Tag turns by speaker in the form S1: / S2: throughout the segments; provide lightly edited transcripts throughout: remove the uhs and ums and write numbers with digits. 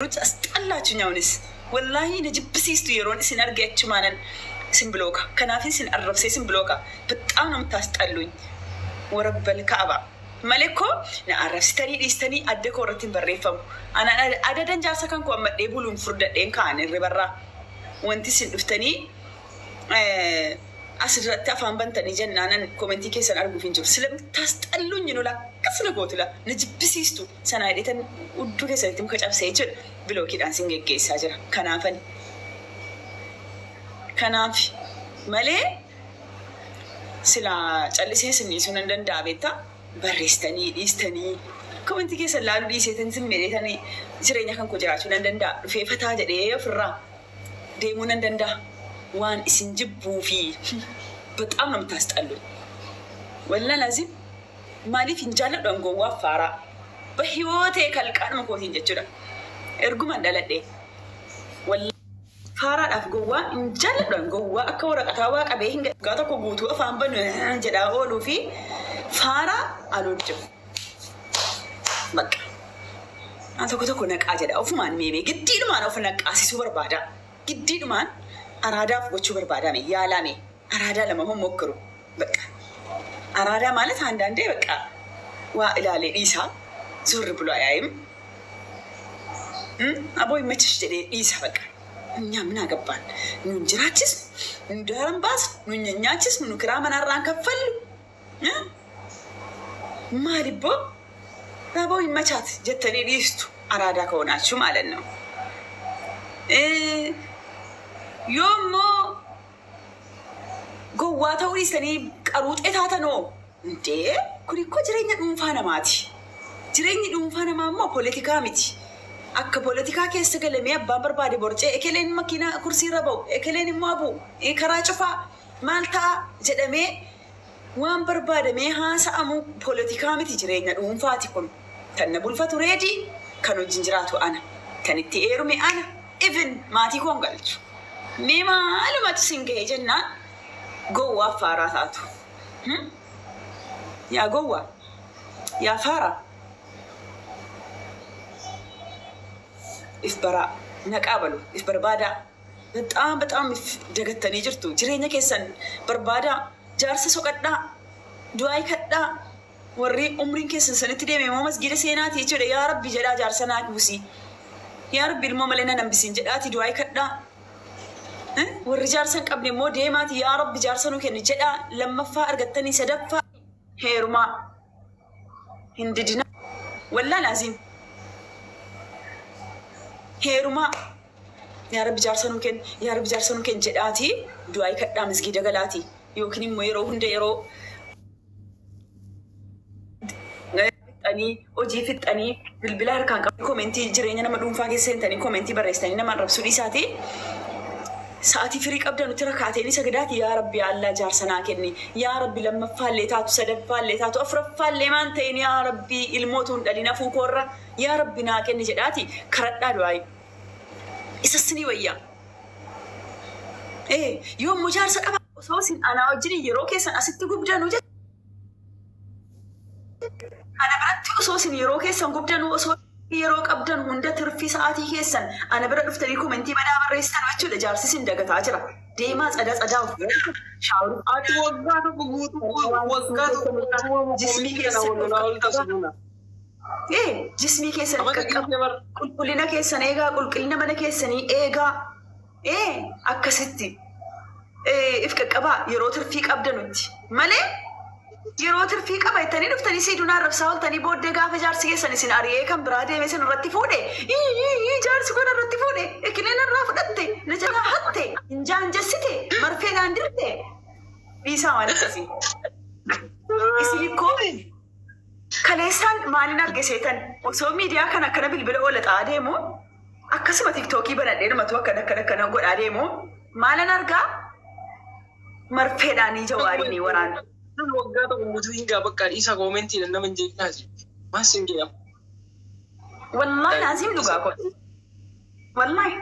S1: Asxallaachuu nyaanis wallaahi na jibbisiistu. Yeroon isin arge achumaanan isin bilooka. Kanaafin isin arrabsee isin bilooka. በጣም ነው የምታስጠሉኝ። Warabbal ka'aba malee koo na arrabsitanii dhiistanii adda koo irratti hin barreeffamu. Anaan adadan jaarsa kan koo ammadhee buluun furdadheen ka'an irribarraa. Wanti isin dhuftanii asirratti afaan bantanii jennaanan koomentii keessan arguuf hin jiru. Sila taasxalluun nu akkas na gootu la na jibbisiistu. Sanaa hidheetan hudduu keessanitti muka cabsee jechuudha. Bilookiidhaan sin geggeessaa jira. Kanaafani. Kanaaf malee sila callisee sinniisuu nan danda'a beektaa? Barreessitanii dhiistanii koomentii keessan laaluu dhiiseetan sin medheetanii jireenya kan koo jiraachuu nan danda'a. Dhufee fataa jedhee ofirraa deemuu nan danda'a. Waan isin jibbuu fi በጣም ነው የምታስጠሉኝ። ወላ ላዚም maaliif hin jaalladhu gowwaa faaraa በህይወቴ kalqaanuma kootiin jechuudha. Ergumaan dhaladhe faaraadhaaf gowwaa hin jaalladhu. Gowwaa akka waraqataa waa qabee hin gaa tokko guutuu afaan banu jedhaa ooluu fi faaraa aloojjiru. Bakka tokko tokko naqaa jedha ofumaan meemee giddiidhumaan of naqaasisuu barbaada. Giddiidhumaan araadaaf gochuu barbaadame yaalame araadaa lama hommokkiru በቃ አራዳ ማለት አንዳንዴ በቃ ዋ ilaalee dhiisaa ዞር ብሎ አያይም። አቦ ይመችሽ jedhee dhiisa በቃ እኛ ምን አገባን? Nun jiraachisnu, nu daaran baasnu, nu nyaachisnu, nu kiraa manarraan kaffallu. Maalibboo አቦ ይመቻት jettanii dhiistu አራዳ ከሆናችሁ ማለት ነው። Yoommoo gowwaa ta'uu dhiistanii qaruuxee taatanoo indee kun ikkoo jireenya dhuunfaa namaati. Jireenyi dhuunfaa namaa immoo poolitikaa miti. Akka poolitikaa keessa galamee abbaan barbaade borcee ekeleen makiinaa kursiirra ba'u ekeleen immoo abu karaa cufaa maal ta'a jedhamee waan barbaadamee haasa'amu poolitikaa miti, jireenya dhuunfaati kun. Kan na bulfatu reedii, kan wajjin jiraatu ana, kan itti eerume ana, even maatii koon galchu. Mee maalumatu sin ga'e jennaan gowwaa faaraa taatu. Yaa gowwaa, yaa faaraa. If baraa, naqaa balu, if barbaadaa. በጣም በጣም if dagattanii jirtu. Jireenya keessan barbaadaa, jaarsa soqadhaa, du'aa kadhaa. Warri umriin keessan sanitti deeme immoo masgiida seenaati jechuudha. Yaa Rabbi jedhaa jaarsa naa buusii. Yaa Rabbi ilmoo malee nan hambisiin jedhaati du'aa kadhaa. Warri jaarsa hin qabne immoo deemaati yaa Rabbi jaarsa nuu kenni jedhaa, lammaffaa argattanii sadaffaa heerumaa hin didina. Wallaa laaziim heerumaa, yaa Rabbi jaarsa nuu kenni, yaa Rabbi jaarsa nuu kenni jedhaati du'aa kadhaa, masgiida galaati yookiin immoo yeroo hunda yeroo fixxanii hojii fixxanii bilbila harkaan qabanii koomentii jireenya nama dhuunfaa keessa seentanii koomentii barreessitanii nama arrabsuu dhiisaati. Sa'aatii firii qabda nuti rakaateen sagadaati yaa Rabbi allaa jaarsa naa kenni, yaa Rabbi lammaffaallee taatu, sadaffaallee taatu, afuraffaallee maan ta'in, yaa Rabbi ilmootu hin dhalin hafuu koorra yaa Rabbi naa kenni jedhaati karadhaa du'aayi. Isas ni wayyaa. Yoo immoo jaarsa qaba osoo isin anaa wajjin yeroo keessan asitti gubdanuu ana biratti osoo isin yeroo keessan gubdanuu, osoo yeroo qabdan hunda tirfii sa'aatii keessan ana bira dhuftanii komentii badaa barreessitan jechuudha, jaarsi isin dagataa jira. Deemaa tsadaa tsadaa of bira shaaworii.
S2: Ati waggaa tokko guutuu, waggaa tokko guutuu
S1: Jismii keessan of qaqqaba. Jismii keessan qaqqaba. Qulqullina keessan eegaa, qulqullina mana keessanii eegaa. Akkasitti if qaqqabaa yeroo tirfii qabdanutti malee yeroo tirfii qaba jettanii dhuftanii siidunaa arrabsaa ooltanii booddee gaafa jaarsi keessan isin ari'ee kan biraa deeme isin irratti fuudhe, jaarsi kun irratti fuudhe, ekileen irraa fudhatte, na jalaa hatte, hin jaanjessite, marfeedhaan dirte, dhiisaa waan akkasii. Isin ikkoo kaleessaan maalin arge seetan? Osoo miidiyaa kana akkana bilbila oola xa'aa deemu, akkasuma tiktookii banadhee dhumatu akkana akkana akkana godhaa deemu, maalan argaa? Marfeedhaanii jawaariin waraanu.
S2: Waggaa tokko guutuu hin gaa bakka dhiisa koomentiidha nama hin jeeqnaati. Maal sin jedhama?
S1: Wallahi laazim dhugaa kun. Wallahi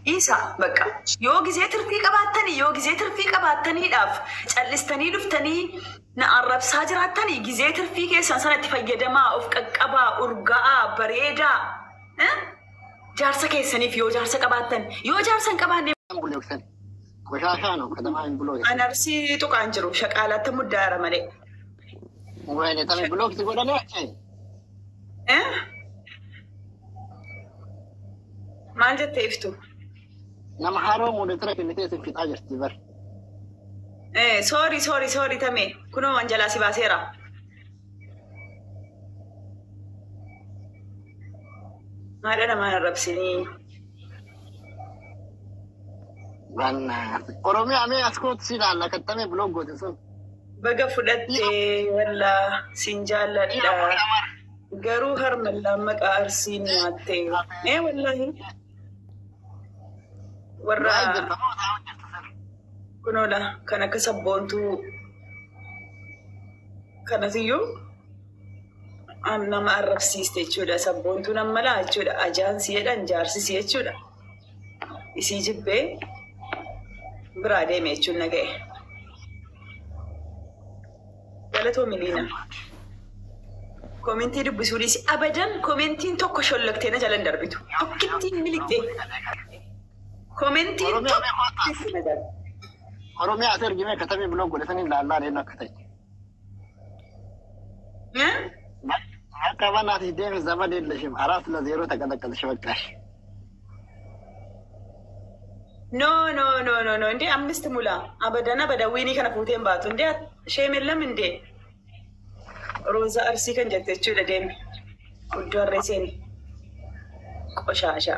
S1: dhiisa bakka yoo gizee tirfii qabaattanii, yoo gizee tirfii qabaattaniidhaaf callistanii dhuftanii na arrabsaa jiraattanii, gizee tirfii keessan sanatti fayyadamaa, of qaqqabaa, urgaa'aa, bareedaa. Jaarsa keessaniif yoo jaarsa qabaattan yoo jaarsa hin qabaanne
S3: Buloksan. ቆሻሻ ነው ከተማ ብሎ
S1: an Arsii tuqaan jiru shaqaalaatti muddaara malee.
S3: ወይኔ ተሜ ብሎክ ሲጎዳኔ
S1: Eh? Maal jettee iftu?
S3: nama haroo muudetira kennitee isin fixaa jirti bar.
S1: Eh, sorry, sorry, sorry tame. Kunoo waan jalaa si baaseera. Haadha namaan arrabsinii.
S3: Oromiyaa mee as kootu si ilaalla kattamee block goote sun.
S1: Baga fudhattee wallaa sin jaalladha. Garuu harmallaan maqaa Arsiin nyaatte. Ee wallaahi. Warra kunoola kan akka sabboontuu kanatiyyuu nama arrabsiiste jechuudha. Sabboontuu nama malaa jechuudha. Ajaansii jedhan jaarsisii jechuudha. Isii jibbee biraa deeme jechuun na ga'e. Galatoo miliina. Komentii dubbisuu dhiisi. Abadan komentiin tokko shollaktee na jalan darbitu. Tokkittiin miliqxee. Komentiin tokko na jala.
S3: Oromiyaa as ergimee katamee block godhe saniin laallaa deemnu akka ta'e. Akka banaati deeme ዘመድ የለሽም አራት ለዜሮ ተቀጠቀጥሽ በቃሽ።
S1: No, no, no, no, no. እንዴ አምስት ሙላ አበደን አበዳ wiinii kana fuuteen baatu እንዴ shame የለም እንዴ ሮዛ Arsii kan jette jechuudha deemi iddoo harree seeni ቆሻሻ.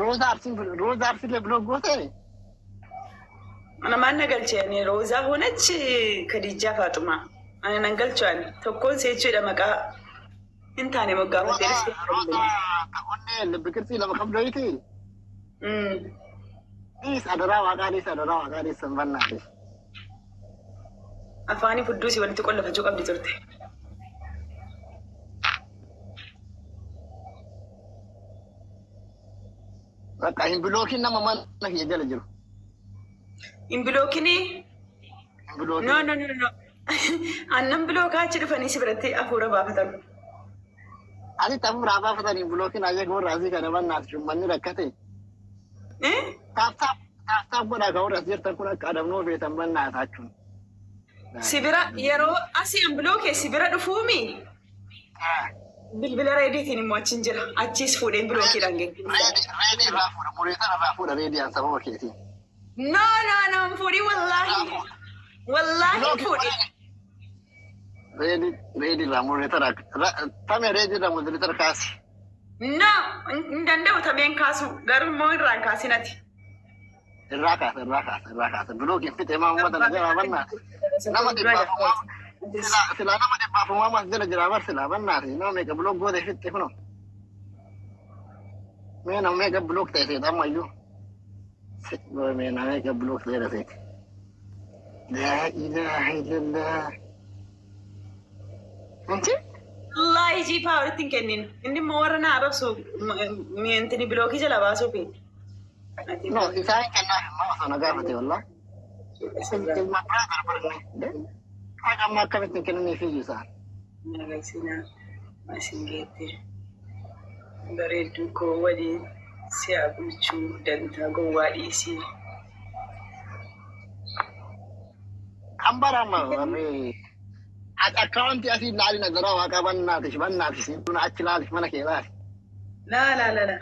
S3: ሮዛ አርሲን ሮዛ አርሲን block goote.
S1: Ana maan na galchee ani Roozaa ሆነች ከዲጃ Faaxumaa ani nan galchu ani tokkoon see jechuudha maqaa hin taane moggaafatee dhufte.
S3: ሮዛ ta'onnee ልብ ቅርጽ lama qabdoyti. Dhiis adaraa waaqaa dhiis adaraa waaqaa dhiis san bannaati.
S1: Afaanii fudduusii walitti qollafachuu qabdi turte.
S3: Bakka hin blockin nama mana kiyya jala jiru.
S1: Hin blockinii?
S3: Hin blockin.
S1: No, no, no, no. Annan blockaa achi dhufanii si biratti hafuura baafatan.
S3: Asitti hafuura baafatan hin blockin ayyee warra asii kana bannaati shummanni rakkate.
S1: Eh?
S3: Tap tap tap tap godhaa ka warra as jirtan kun akka adamnoo feetan bannaataachuun.
S1: Si bira yeroo asii an blockee si bira dhufuumi bilbila reediitiin immoo achiin jira. Achiis fuudheen blockiidhaan geggeessa.
S3: Reedii irraa fuudha mureetan irraa fuudha reediyaan sababa keetiin.
S1: No, no, no, hin fuudhin wallaahi. Wallaahi hin fuudhin.
S3: Reedii reedii irraa mureetan tame reedii irraa mureetan kaasi.
S1: No, hin danda'u tameen kaasu garuu immoo irraa hin kaasinati.
S3: Irraa kaasa irraa kaasa irraa kaasa blockiin fixe maa uummata na jalaa bannaati. Nama dhibbaaf silaa nama dhibbaaf uumamas jala jira bar silaa bannaati nama meeqa block goote fixe kunoo. Mee nama meeqa block ta'e seeta ammayyuu. Mee nama meeqa block ta'e seeta. Laa ilaaha illallah. Anchi?
S1: Wallaahi jii poweritti hin kennin. Inni immoo warra na arrabsu intini blockii jala baasuufi.
S3: No, isaan kennaaf immoo osoo na gaafate wallah. Ilma biraa darbarne. Haqa amma akkamitti hin kenniniif iyyuu isaan.
S1: Nagasina masingeetti bareedduu koo waliin si'a bulchuu dantaa gowwaa dhiisii.
S3: Kan barama warri akkaawwantii asii laali nagaraa waaqaa bannaatish bannaatish achi laalish mana kee laali.
S1: Laa laa laa laa.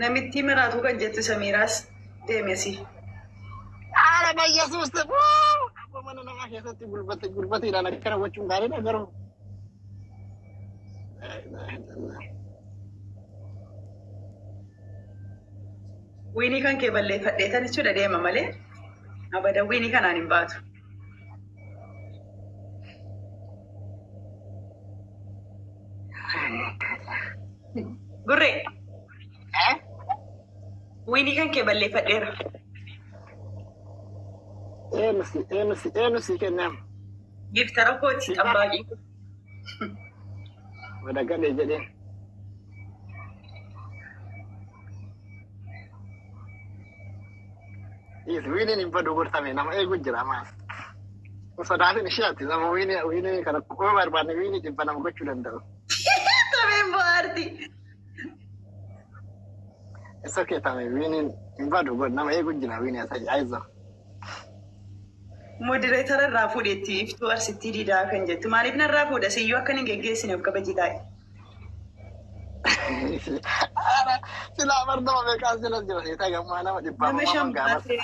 S1: Namittii maraatuu kan jettu Samiiraas deeme asii.
S3: Haala bayyasuus ta'u mana namaa keessatti gulbate gulbateedhaan akkana gochuun gaariidha garuu.
S1: Wiinii kan kee balleeffadhee tan jechuudha deema malee abadan wiinii kanaan hin baatu. Gurree wiinii kan kee balleeffadheera.
S3: Eenyu si eenyu si eenyu si kennamu.
S1: Giftara kooti xambaaqii.
S3: Wadagadhe jedheen. Is wiiniin hin badu gortame nama eegu jira maas. Sodaatin ishee ati nama wiinii wiinii kana yoo barbaanne wiinii dhibba nama gochuu danda'u.
S1: Tameen bohaarti.
S3: It's okay Tame, wiiniin hin badu god nama eegu jira wiini asai aizo.
S1: Modereetara irraa fuudhetti iftuu arsittii diidaa kan jettu. Maaliif narraa fuudha? Siyyuu akka hin geggeessine of kabaji taa'e.
S3: Ara silaa bar nama meeqaan sila jira seetaa gammaa nama dhibbaa
S1: Nama shan
S3: mamman gaafas.
S1: baasee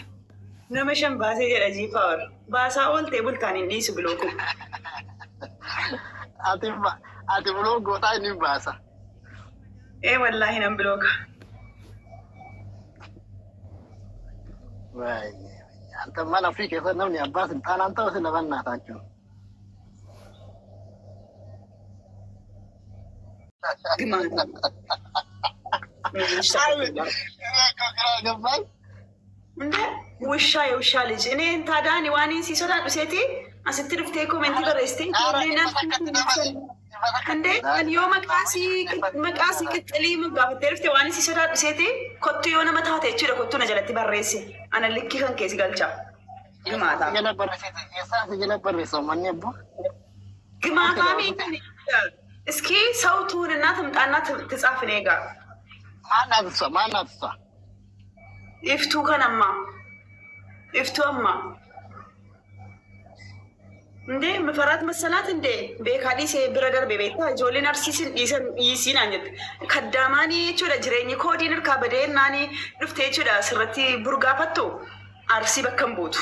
S1: nama shan baasee jedha G-Power. Baasaa ooltee bultaan hin dhiisu bilooku.
S3: Ati ati buloo gootaa inni baasa.
S1: Ee wallaahi nan bilooka.
S3: Waayee anta mana ofii keessa namni abbaa silxaanaan ta'u sila bannaa taachuu.
S1: Gimaata.
S3: Gabbaan.
S1: እንደ ውሻ የውሻ ልጅ እኔ ታዲያ እኔ ዋኔን ሲሶዳ ዱሴቲ asitti dhuftee koomentii barreessitee እንዴ yoo maqaasii qixxilii gaafattee dhufte waan si sodaadhu seete kottu yoo nama taate jechuudha kottu na jalatti barreesse ana likkii kan keessi galcha. Gimaataa.
S3: Jala barreessite eessaa si jala barreessa uummanni abboo.
S1: Gimaataa miidhaan እስኪ ሰው ትሁንና ትምጣና ትጻፍ እኔ ጋር
S3: Maal naaf ibsa maal naaf ibsa.
S1: iftuu kan ammaa iftuu ammaa እንዴ መፈራት መሰላት እንዴ beekaa dhiisee bira darbe beektaa ijoolleen arsiisin dhiisan dhiisii naan jette kaddaamaanii jechuudha jireenyi koodiin irkaa badee naanii dhuftee jechuudha asirratti burgaafattu arsii bakka hin buutu.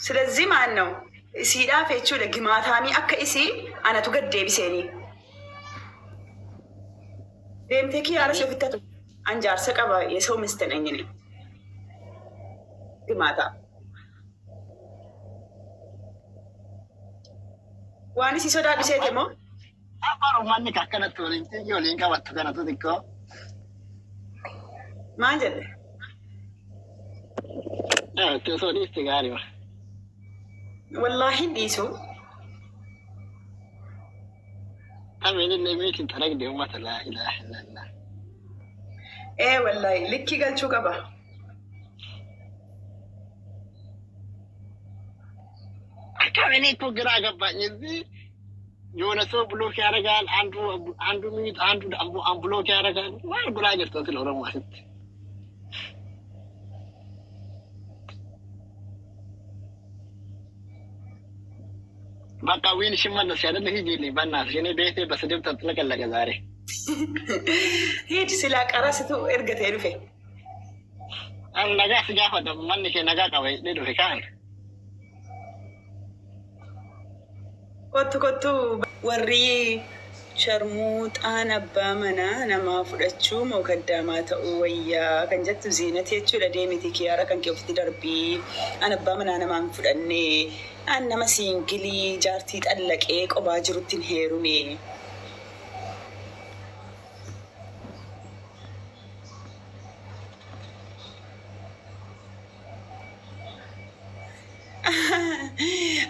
S1: ስለዚህ ማን ነው isiidhaaf jechuudha gimaataamii akka isii anatu gad deebiseenii. Deemtee kiyyaara si ofitti hatu an jaarsa qaba የሰው ሚስት ነኝ እኔ ግማታ waan isii sodaadhu seete moo
S3: Afaan uummanni akkanatti waliin xiqqii waliin qabattu kanatu xiqqoo.
S1: maal jedhe
S3: Itti osoo dhiiste gaariidha.
S1: wallaahi hin dhiisu
S3: Tameen illee miitiin xaragde uummata laa ilaaha illallah.
S1: ee wallaahi likkii galchuu qaba
S3: Akkamiin እኮ ግራ ገባኝ። እዚህ የሆነ ሰው ብሎክ ያደርጋል፣ አንዱ አንዱ ሚዩት፣ አንዱ ብሎክ ያደርጋል። ማን ጉራ ጀርቶ ስለ ኦሮሞ አስት በቃ ዊን ሽመለስ ያደለ ሂጂልኝ በእናትሽ። እኔ ቤቴ በስድብ ተጥለቀለቀ ዛሬ።
S1: ሂድ silaa qarasitu erga ta'e dhufe
S3: An nagaa si gaafadha manni kee nagaa qaba jedhee dhufe kaan.
S1: Kottu kottu warri sharmuuxaan abbaa manaa namaa fudhachuu moo kaddaamaa ta'uu wayyaa kan jettu ziinati jechuudha deemiti kiyyaara kan kee ofitti darbii an abbaa manaa namaan fudhanne an nama siingilii jaartii xallaqee qobaa jirutti hin heerume.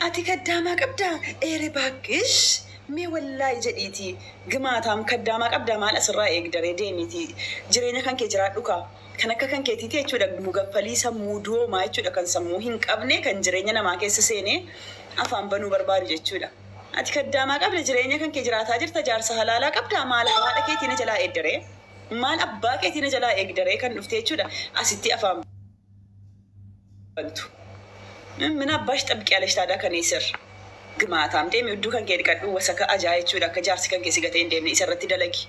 S1: Ati kaddaamaa qabdaa? Eere baakkish mee wallaahi jedhiiti gimaataam kaddaamaa qabdaa maal asirraa eegdaree deemiti jireenya kan kee jiraadhu kaa kan akka kan keetiiti jechuudha mugaffalii sammuu doomaa jechuudha kan sammuu hin qabne kan jireenya namaa keessa seenee afaan banuu barbaadu jechuudha. Ati kaddaamaa qabda jireenya kan kee jiraataa jirta jaarsa halaalaa qabdaa maal haadha keetii na jalaa eegdaree maal abbaa keetii na jalaa eegdaree kan dhufte jechuudha asitti afaan bantu. ምን አባሽ ጠብቂያለሽ ታዲያ ከኔ ስር ግማታም deemi hudduu kan kee dhiqadhu wasaka ajaa jechuudha akka jaarsi kan kee si gatee hin deemne isarratti dalagi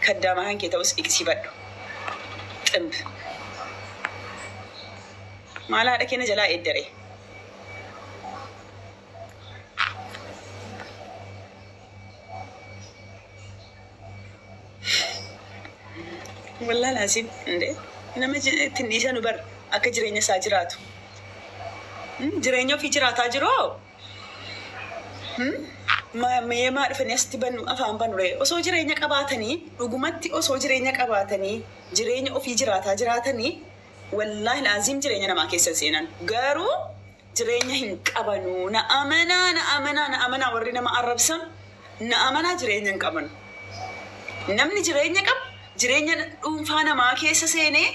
S1: kaddaamaa kan kee ta'us dhiqsiifadhu ximb maal haadha keenya jalaa eeddare wallaa laasiin indee nama ittiin dhiisanu bar akka jireenya isaa jiraatu Jireenya ofii jiraataa jiroo mee maa dhufanii asitti banu afaan banu ree osoo jireenya qabaatanii dhugumatti osoo jireenya qabaatanii jireenya ofii jiraataa jiraatanii wallaahi laaziim jireenya namaa keessa seenan garuu jireenya hin qabanu na amanaa na amanaa na amanaa warri nama arrabsan na amanaa jireenya hin qabanu namni jireenya qabu jireenya dhuunfaa namaa keessa seenee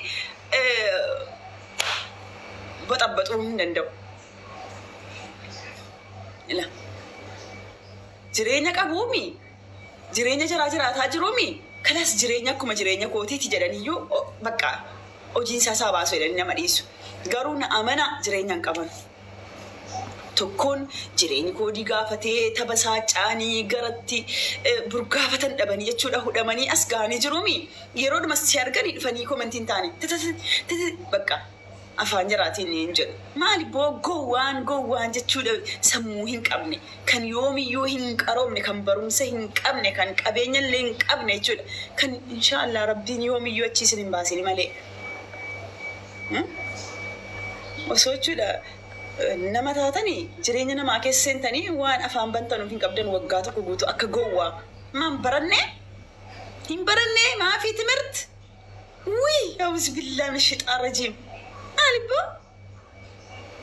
S1: baxabbaxuu hin danda'u. Ila jireenya qabuumi jireenya jaraa jiraataa jiruumi Kanas jireenya akkuma jireenya kootiiti jedhaniyyuu bakka hojiin isaa baasu jedhanii nama dhiisu. Garuu na amana jireenya hin qaban. Tokkoon jireenyi koodii gaafatee tapha isaa caanii garatti burgaafatan dhabanii jechuudha hudhamanii as gahanii jiruumi. Yeroodhuma si arganii dhufanii komentiin taane bakka afaan jaraatiin hin jedhu. Maali boo gowwaan gowwaan jechuudha sammuu hin qabne kan yoomiyyuu hin qaroomne kan barumsa hin qabne kan qabeenya illee hin qabne jechuudha. Kan inshaallah rabbiin yoomiyyuu achi isin hin baasini malee. Osoo jechuudha nama taatanii jireenya namaa keessa seentanii waan afaan bantanuuf hin qabdan waggaa tokko guutuu akka gowwaa. Maan baranne? Hin baranne maafii timirti? Wii awus billaa min shixaa rajiim. Maalibboo?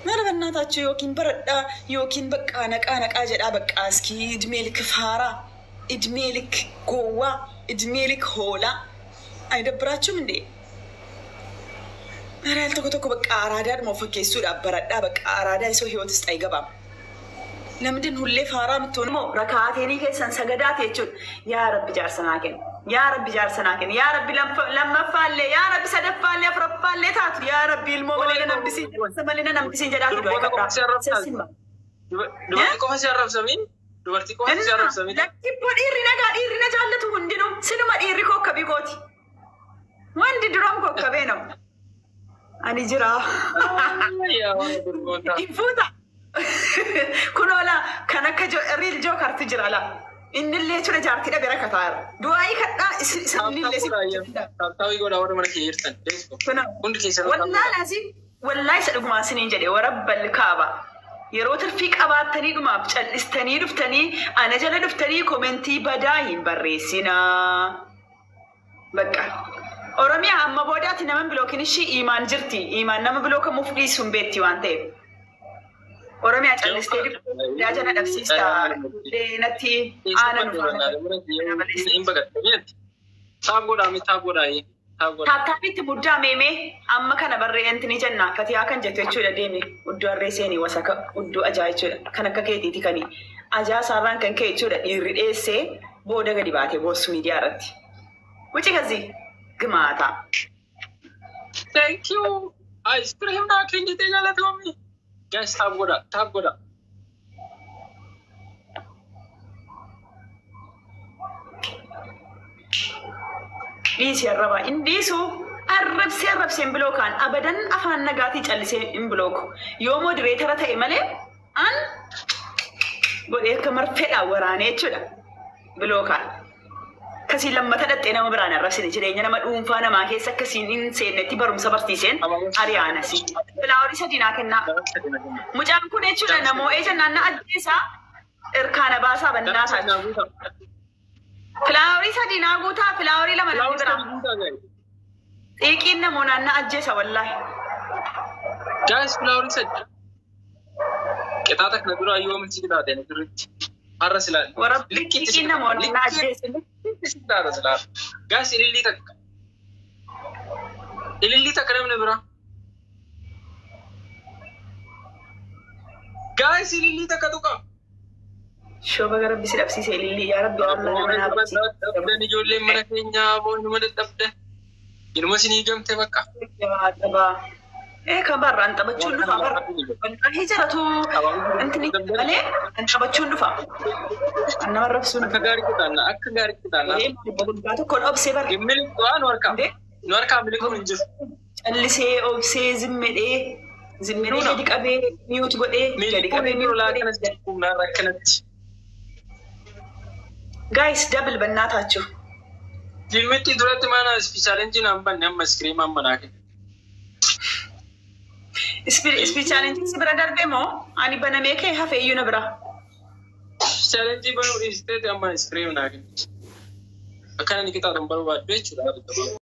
S1: Maal bannaataachuu yookiin baradhaa yookiin baqqaa naqaa naqaa jedhaa baqqaa askii idmee lik faaraa, idmee lik gowwaa, idmee lik hoolaa. Ani dabbiraachuum indee? Maraal tokko tokko bakka araadaadhuma of fakkeessuudhaaf baradhaa bakka araadaa isoo hiyootis ta'e gabaam. Namni hullee faaraa mittoon immoo rakaateerii keessan sagadaate jechuudha. Yaa Rabbi jaarsa naa kenni. Yaa Rabbi jaarsa naa kenni. Yaa Rabbi lammaffaallee, yaa Rabbi sadaffaallee, afuraffaallee taatu. Yaa Rabbi ilmoo malee na hambisiin, jaarsa malee na hambisiin jedhaatu du'a kadhaa.
S2: Dubartii qofa si arrabsamiin? Dubartii qofa si arrabsamiin?
S1: Lakkibboo dhiirri nagaa dhiirri na jaallatu hundinuu sinuma dhiirri kookkabii kooti. Wanti duram kookkabee nama. Ani jira. Infuuta. Kun oola kan akka riil jookartu jira la. Innillee jechuudha jaartii dhabe rakkataa jira. Du'aayii kadhaa isinillee si.
S2: Taaptaawii godhaa warra mana kee jirtan. Hundi keessan.
S1: Wallaa laazim wallaa isa dhugumaan siniin jedhe warabbal kaaba. Yeroo tirfii qabaattanii dhumaaf cal'istanii dhuftanii ana jala dhuftanii komentii badaa hin barreessinaa. Bakka. Oromiyaa amma boodaatti nama bilookin ishii imaan jirti. Imaan nama bilookamuuf dhiisu hin beekti waan ta'eef. Oromiyaa callistee daa jala dhabsiista. Natti aana
S2: nuuf.
S1: Taaptaapitti muddaa meemee amma kana barreenti ni jenna. Fatihaa kan jettu jechuudha deeme. Udduu harree seenii wasaka udduu ajaa jechuudha. Kan akka keetiiti kani. Ajaa isaarraan kan ka'e jechuudha dhiirri dheessee booda gadi baatee boossu miidiyaa irratti. Wuci kazi gimaata.
S2: Thank you. Ice cream naa kennitee galatoomii. Guys, tap godha, tap godha.
S1: Dhiisi arrabaa. Hin dhiisu. Arrabsee arrabsee hin bilookaan abadan afaan nagaatii callisee hin bilooku. Yoo modireetara ta'e malee an godhee akka marfeedhaan waraanee jechuudha bilookaan. Akkasiin lammata dhattee nama biraan arrabsine jireenya nama dhuunfaa namaa keessa akkasiin hin seennetti barumsa barsiiseen ari'aanasi. Filaaworii sadii naa kennaa. Mucaan kun jechuudha namoo'ee jennaan na ajjeesaa irkaana baasaa bannaa taatu. Filaaworii sadii naa guutaa filaaworii lama namni biraa. Xiiqiin namoonaan na ajjeesa wallaahi.
S2: Guys, filaaworii sadii. Qixaaxa kana dura yoo miti qixaaxe sirriitti. Har'a silaa.
S1: Warabbi xiiqiin namoonaan na ajjeesa.
S2: Likkii silaa. Guys, ilillii takka. Ilillii takka namni biraa. Guys, ilillii takka tuqa.
S1: Shooba gara rabbi si dhabsiise ilillii yaa rabbi Allah nama naa barsiise.
S2: Dadhabdan ijoolleen mana keenyaa boonuma dadhabdan. Inuma isinii gamte bakka.
S1: Kan barraan taphachuun dhufa barra. Wallahi jaratu intini malee an taphachuun dhufa. An nama rabsuun.
S2: Akka gaarii kutaanna akka gaarii kutaanna.
S1: Waggaa tokkoon obsee barra.
S2: Miliquu nu harkaa. Nu harkaa miliquun hin jiru.
S1: Callisee obsee zimmedhee zimmedhee gadi qabee miyuut godhee gadi qabee miyuut godhee.
S2: Akkanatti.
S1: Guys, double bannaataachuu.
S2: Jilmitti duratti mana ispi chaalenjii naan banne amma iskiriim amma naa kenna.
S1: Ispi chaalenjii si bira darbe moo ani banamee kee hafe iyyuu na bira.
S2: Chaalenjii banuu dhiisteeti amma iskiriim naa kenna. Akkana ni qixaaxuun barbaaddu jechuudha.